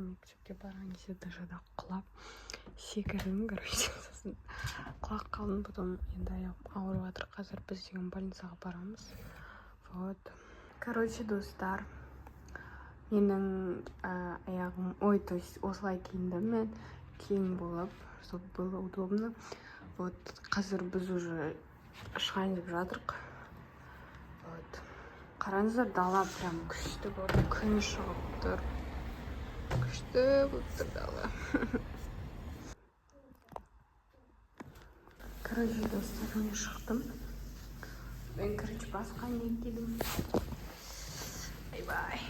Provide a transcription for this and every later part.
Мектепке барған кезде ДЖ-да құлап секірдім, короче, сосын құлап қалдым. Потом енді аяғым ауырып жатыр. Қазір біз деген больницаға барамыз. Вот, короче, достар, менің аяғым, ой, то есть осылай киіндім мен, кең болып, чтобы было удобно. Вот, қазір біз уже шығайын деп жатырық. Вот, қараңыздар, дала прям күшті болып, күн шығып тұр, күшті болып тұр дала. Короче, достар, мен шықтым. Мен, короче, басқа не кидім. Айбай.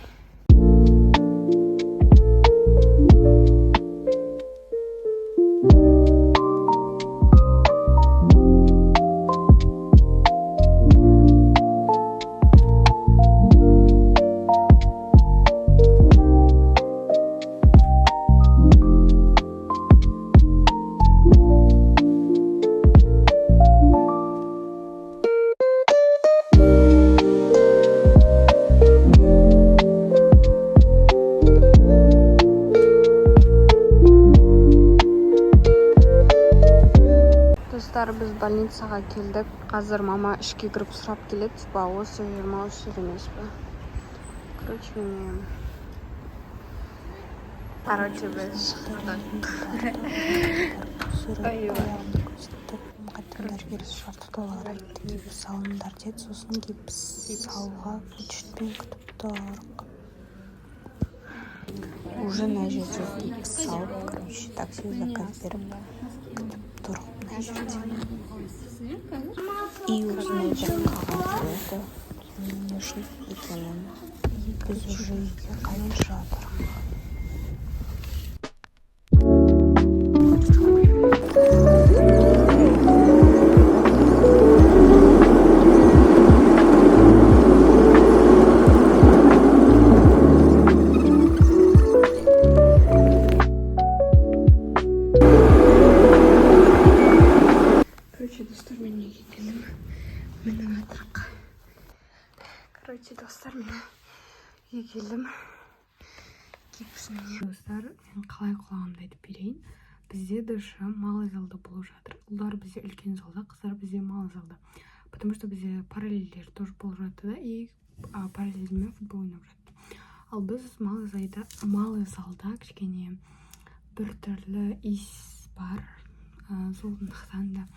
Достар, біз больницаға келдік. Қазір мама ішке кіріп сұрап келеді, типа, осы жер ма, осы жер емес пе. Короче, міне, короче, біз шықтық. Ойбай. Қайтадан дәрігер шарты олар айтты, гипс салыңдар деді. Сосын гипс салуға очередьпен күтіп тұрдық. Уже мына жерде гипс салып, короче, такси заказ беріп күтіп тұрдық мына жерде. И осындай бір қағаз берді, не үшін екенін. И біз уже үйге қайтып жатырмық. Короче, достар, мен үйге келдім. Мініп жатырық. Короче, достар, мен үйге келдім. Гипс, міне. Достар, мен қалай құлағанымды айтып берейін. Бізде ДШ малый залда болып жатыр. Ұлдар бізде үлкен залда, қыздар бізде малый залда. Потому что бізде параллельдер тоже болып жатты да, и параллельмен футбол ойнап жатты. Ал біз малый залда кішкене біртүрлі иіс бар. Сондықтан да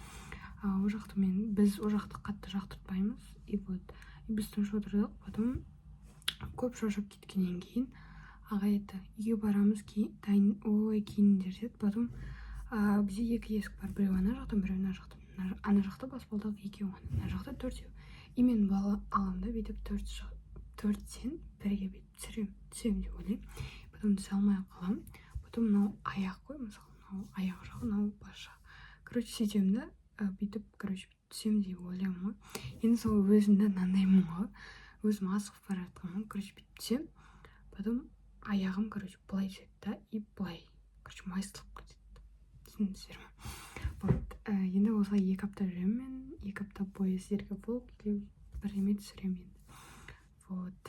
ол жақты мен біз ол жақты қатты жақтыртпаймыз. И вот, и біз тыныш отырдық. Потом көп шаршап кеткеннен кейін ағай айтты: «Үйге барамыз, кейін дайын, ой, киініңдер», — деді. Потом бізде екі есік бар: біреуі ана жақтан, біреуі мына жақтан. Ана жақта баспалдақ екеу ғана, мына жақта төртеу. И мен бала аламын да, бүйтіп төрттен бірге бүйтіп түсіремін, түсемін деп ойлаймын. Потом түсе алмай қаламын. Потом мынау аяқ қой, мысалы, мынау аяқ жағы, мынау бас жағы. Короче, сөйтемін да, бүйтіп, короче, бүйтіп түсемін деп ойлаймын ғой. Енді сол өзімді мынандаймын ғой, өзім асығып бара жатқанмын. Короче, бүйтіп түсемін. Потом аяғым, короче, былай түседі да, и былай, короче, майысылып кетеді. Түсіндіңіздер ма? Вот, енді осылай 2 апта жүремін мен. 2 апта бойы сіздерге влог или бірдеме түсіремін енді. Вот.